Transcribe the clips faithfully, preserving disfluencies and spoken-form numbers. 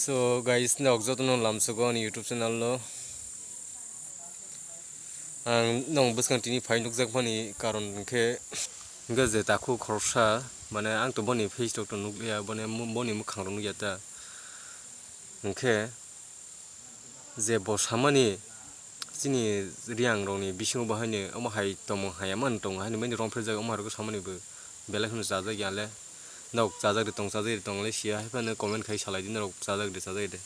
So guys, nok jotono lamsogo ani YouTube channel o. Ang nong bwskang tini phai nukjakmani karon hwnkhe, hwnkhe je takhuk khoroksa, mane ang to boni face rok to nukliya, boni mu-, boni mwkhang rok nukya ta. Hwnkhe je bo samani chini Reang rokni bisingo bo haino omo hai tongmung hai ya mani tongo, haino bini rong phirjak omo hai rok samani bo belai kheno chajak ya le. Nok chajak de tong, chajak de tong le siya, hai phano comment khai salai di, norok chajak de, chajak de.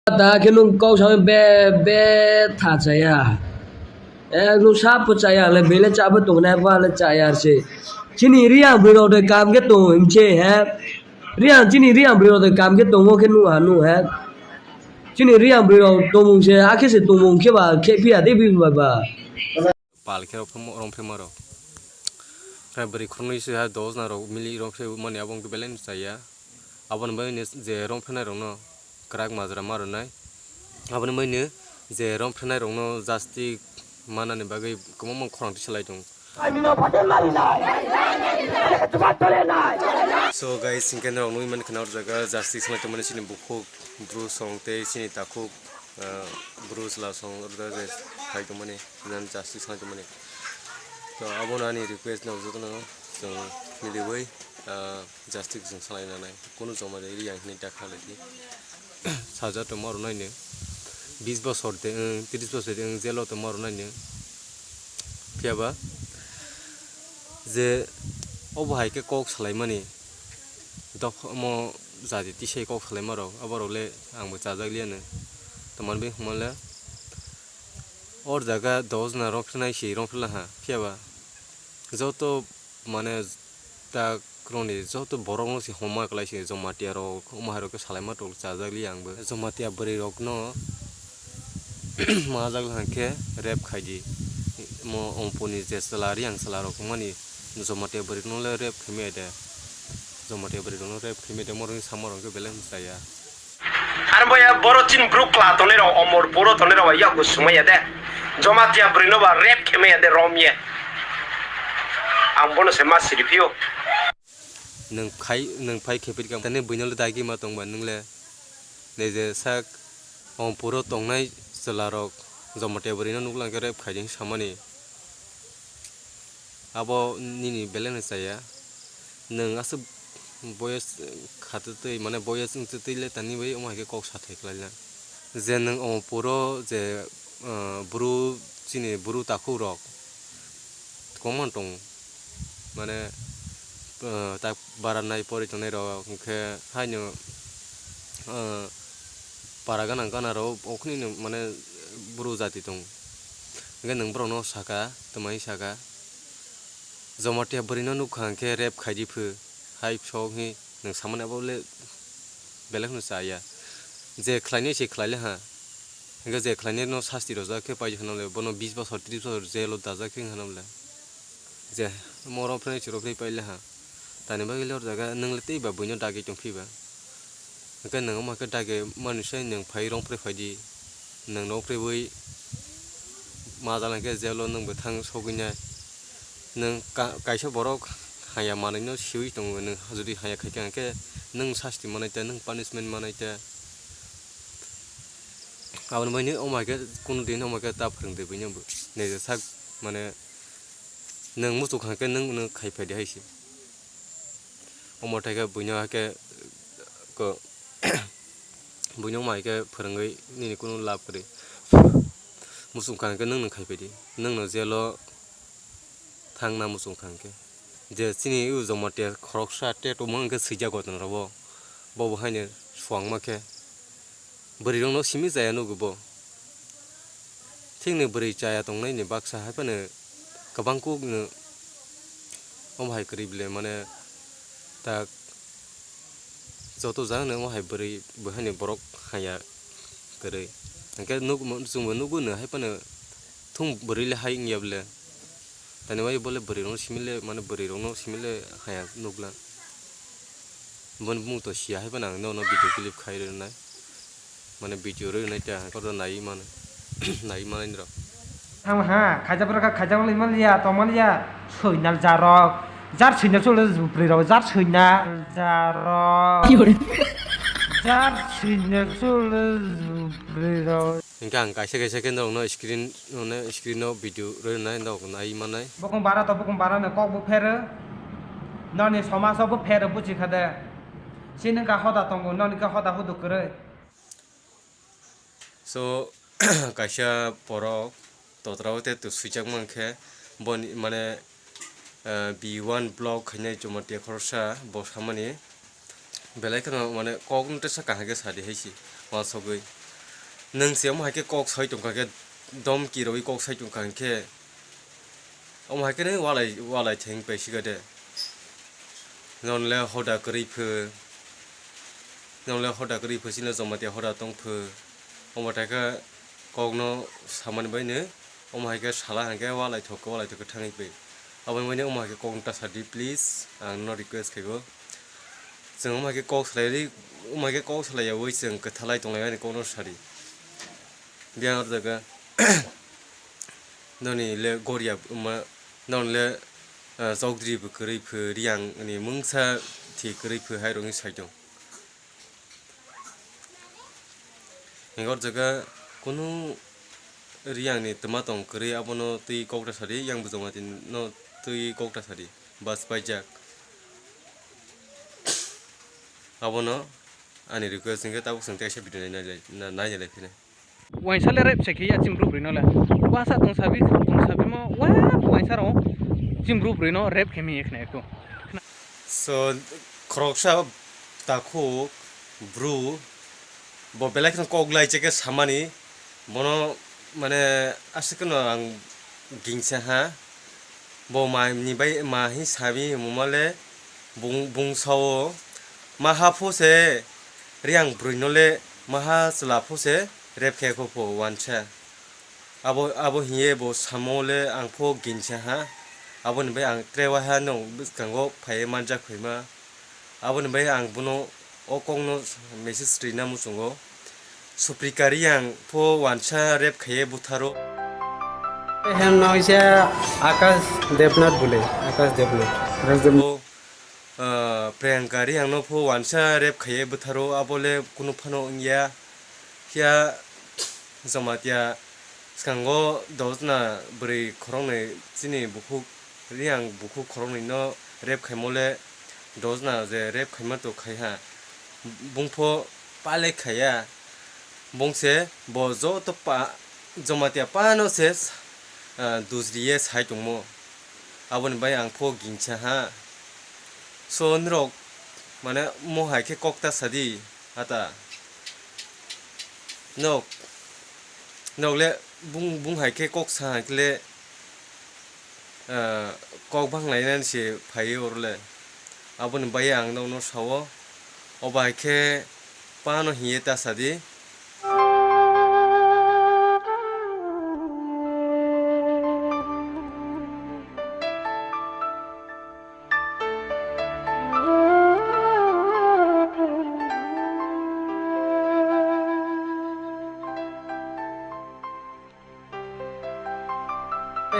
Ta khe nwng kok sawi be, be tha chaya. Ek nwng sap pho chaya le, bele cha bo tongnai ba le chaya se. Chini Reang bwrwi rok de kam khe tongo himse he. Reang, chini Reang bwrwi rok de kam khe tongo khe nwng ha nwng he. Chini Reang bwrwi rok tongmung se, akhe se tongmung khe ba khe phiya de bi ba ba. Pal khe rok phemo-, rong phema rok. Hai bwrwi khoroknwi se hai dos na rok mili rong phe mani abo wngkhe belai no chaya. Aboni bagwi ni je rong phenai rok no kwrak majra ma rwnai. Aboni bagwi ni je rong phenai rok no jastik manani bagwi kwbangma khorang tisalai tongo. So guys, hinkhe norok nugwi mankha na o jaga jastik swlai tongmani chini bukhuk bru song tei chini takhuk, ah, bru chwla song o jaga je phai tongmani, nang jastik swlai tongmani. To abono ani request no jotono chwng miliwi, ah, jastik chwng swlai nanai. Kunu joma de ri ang hinwi ta kha lai di. Saja tongma rwnaino bis bosor de wng, tris bosor de wng, jelo tongma rwnaino. Phiya ba je obo hai khe kok salaimani, dopha omo jati tisai kok salaima rok, abo rok le ang bo chajak liya no. Tamani bai hwnma le o jaga dos na rong phinai si rong phila ha, phiya ba joto mane tak roni joto borok no se homa kwlai se Jamatia rok, omo hai rok khe salaima tok chajak li ang bo. Jamatia bwrwi rok no majak hwnkhe rape khai di. Mo Omponi je chwla Reang chwla rok mani Jamatia bwrwi no le rape khai maya de. Jamatia bwrwi rok no rape khai maya de, moro ni sama rok khe belai chaya. Ar boya boro chin bru kla tongnai rok, omor puro tongnai rok, yak bo sumaya de. Jamatia bwrwi no ba rape khai maya de rom ye. Ang bono se ma siri phio. Nwng khai, nwng phai khe phirkha, tani buino le dagi ma tongba nwng le? Nei je sak Ompuro tongnai chwla rok Jamatia bwrwi no nuklang khe rape khai di samani. Abo nini belai no chaya. Nwng aswk boyes khatwtwi, mane boyes wngtwtwi le tani bai omo hai khe kok sathai kwlai na. Je nwng Ompuro je, ah, bru, chini bru takhuk rok kwbangma tongo. Mane, ah, tak bara nai pori tongnai rok hwnkhe haino, ah, para gana gana rok okhorni no mane bru jati tongo. Hwnkhe nwng borok no saka, twmai saka, Jamatia bwrwi no nukha hwnkhe rape khai di phu, hai sok hi nwng samani abo le belai kheno chaya. Je khlainai se khlai le ha. Hwnkhe je khlainai no sasti rojak khe paidi phano le bono bis bosor tris bosor jail o dajak khe wngkha no le. Je moro phre chwrw phre paile ha. Tani bagwi le o jaga nwng le tei ba buino dagi tong phi ba. Hwnkhe nwng omo khe dagi mani sai nwng phai rong phre phai di. Nwng rong phre bai ma jala khe jail o nwng bo thang sogwi nai. Nwng ka-, kaisa borok haya manwi no siwi tongo, nwng jodi haya khai kha hwnkhe nwng sasti manai ta, nwng punishment manai ta. Aboni bagwi omo hai khe kunu din omo hai khe ta phwrwng de buino bo. Nei je sak mane nwng muchuk kha khe nwng, nwng khai phai di hai se. Omo thai khe buino hai khe ko buino omo hai khe phwrwngwi nini kunu lab kwrwi. Muchuk kha khe nwng, nwng khai phai di. Nwng no jail o thang na muchung kha hwnkhe. Je chini o Jamatia khoroksa te tongma hwnkhe swijak gotna rogo. Bo bo haino suangma khe. Bwrwi rokno simi chaya nugo bo. Thikni bwrwi chaya tongnaini baksa hai phano kwbang kuk no omo hai kwrwi bile mane tak joto jagano omo hai bwrwi bo haino borok haya kwrwi. Hwnkhe nuk-, chwngbo nugo no hai phano thung bwrwi le hai wngya bole. Tani bai bole bwrwi rokno simi le, mane bwrwi rokno simi le haya nukla. Boni bumung to siya hai phano ang nono video clip khai rwnai. Mane video rwnai ta koto nai mano. Nai mano nirok. Thang ha, khaijak bwrwkha, khaijak wngwi maliya, tong maliya, soinal jarok. Jar soinal cholo bwrwi rok, jar soinal jarok. Chap sijak solo bwrwi rok. Hingke ang kaisa kaisa khe norokno screen, norokno screen o video rwna norok nai manai. Bokong bara to bokong bara no kok bo pherw. Noni somaso bo pherw buji kha de. Sini ka hoda tongo, noni ka hoda hudu kwrwi. So, kaisa borok totra o te to swijak mankhe boni mane, eh, B one block khainai Jamatia khoroksa bo samani belai kheno mane kok no tesa kaham khe sadi hai si uansugwi. Nwng se omo hai khe kok sai tongkha khe domki rwi kok sai tongkha hinkhe omo hai khe nai walai, walai theng paisi kha de. Nonle hoda kwrwi pho. Nongle hoda kwrwi pho, chini Jamatia hoda tong pho. Omo tai khe kokno samani baino omo hai khe sala hwn khe walai thok, walai thok khe thangwi pai. Aboni baino omo hai khe kokno ta sadi, please, ang no request khaibo. Chwng omo hai khe kok salai ri, omo hai khe kok salai yaui chwng kwthalai tonglai ani kokno sadi. Biyang o jaga noni le goria ma, nonle, ah, chokdri bo kwrwi pho, riyang ni mungsa thi kwrwi pho hai rokni side o. Hingke o jaga kunu riyang ni twma tong kwrwi abono twi kokta sadi, yang bujoma twi no twi kokta sadi, bas paijak. Abono ani request hingke tabuk chwng teisa video nai, nai, nai, nai, nai, nai, nai. Waisa le rep se khe ya chimru bwrwi no le. Wasa tong sabi, tong sabi mo, wa waisa ro chimru bwrwi no rep khe mi ekne ekto. So, khoroksa takhuk bru bo belai kheno kok lai cheke samani, bono mane aswk no ang gingsa ha. Bo ma ni bai ma hi sabi himo le bung, bung sao. Ma ha pho se riyang bwrwi no le ma ha chwla pho se rep khe kho pho wansa. Abo, abo hiye bo samo le ang pho gingsa ha. Aboni bai ang tre waha no bwskango phai manjak phaima. Aboni bai ang bono o kokno message rina muchungo. Suprika Riyang pho wansa rep khaiye butharo. Hem no ise Akash Debnath bole, Akash Debnath. Akash Debnath. O, ah, Priyanka Riyang no pho wansa rep khaiye butharo, abo le kunu phano wngya. Phiya Jamatia swkango dosna bwrwi khoroknwi chini bukhuk Riyang bukhuk khoroknwi no rep khaimo le dosna je rep khaima to khai ha. Bung pho pale khaya. Bung se bo joto pa, Jamatia pano se, ah, dusriye sai tongmo. Aboni bai ang pho gingsa ha. So, nrok, mane, mo hai khe kok ta sadi, ata. Nok, nok le, bung, bung hai khe kok sa hai khe le, ah, kok bang lai nani se phai oro le. Aboni bai ang nokno sao, o bai khe pano hiye ta sadi.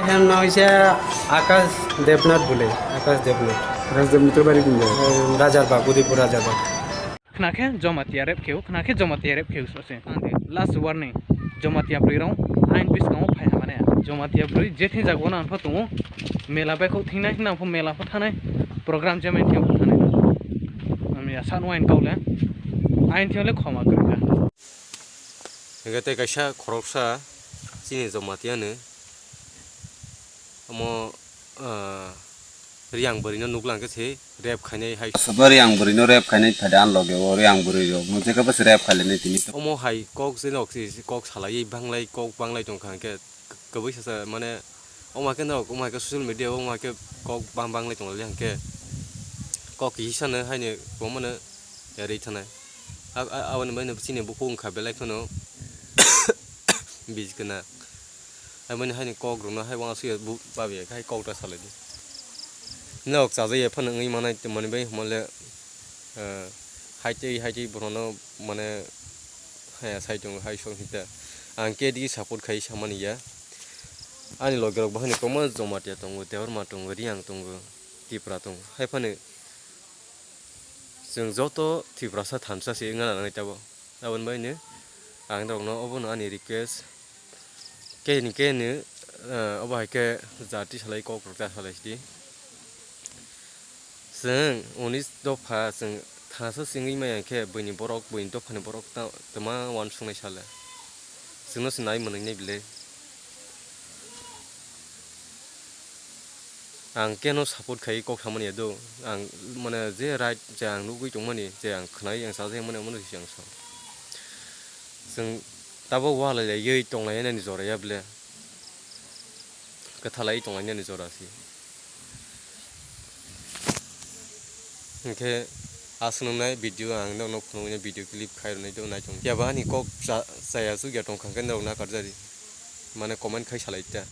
Hem no ise Akash Debnath bole, Akash Debnath. Akash Debnath bari kinja. Em, Rajarbagh, Udaipur Rajarbagh. Khna khe Jamatia rep kheu, khna khe Jamatia rep kheu sose. Last warning, Jamatia bwrwi rok ain bwskango phai hamani. Jamatia bwrwi je thing jago no ang pho tongo. Mela bai kho thingnai, hwnna pho mela pho thanai. Program je mai thing pho thanai. Ami ya san wine kaule. Ain thing le khoma kwrwi kha. Hingke tei kaisa khoroksa chini Jamatia ni omo, ah, Riyang bwrwi no nuklang khe se rep khainai hai. Sobo Riyang bwrwi no rep khainai phade ang loge o Riyang bwrwi rok no jekhe bwse rep khailai nai tini. Omo hai kok se nok se kok salai banglai kok banglai tongkha hingke kwbui sasa mane omo hai khe nok omo hai khe social media o omo hai khe kok bang banglai tonglai hingke kok kisa no haino kwbangma no yarwi thanai. Ab-, a-, aboni bai no chini bukhuk wngkha belai kheno bij gwnang. Aboni haino kok rok no hai uansuk ya bu-, babi ya khai kok ta salai di. Nok chajak ya phano wngwi manai tongmani bai hwnba le, eh, hai tei, hai tei bohrok no mane haya sai tongo, hai song hita. Ang K D support khai samani ya. Ani loge rok bahai ni kwbangma Jamatia tongo, Debbarma tongo, Riyang tongo, Tipra tongo. Hai phano Chwng joto Tiprasa thansa se wngna nangnai tabo. Aboni baino ang norokno obono ani request. Keni keni, eh, obo hai khe jati salai kok rok ta salai sidi. Chwng unis dopha chwng thansa se wngwi maya khe buini borok, buini dophani borok ta, tama uansuknai sale. Chwngno se nai mwnwi nai bile. Ang keno support khai kok samani ya do. Ang mane je right je ang nugwi tongmani, je ang khnai, ang sajak mani, omono se ang sa. Chwng tabo walai lai yei tonglai nani jora ya bile. Kwthalai tonglai nani jora si. Hinkhe aswk nungnai video ang nokno phunuknai video clip khai rwnai do nai tong. Phiya ba ani kok cha-, chaya suk ya tong kha khe norok na karjari. Mane comment khai salai ta.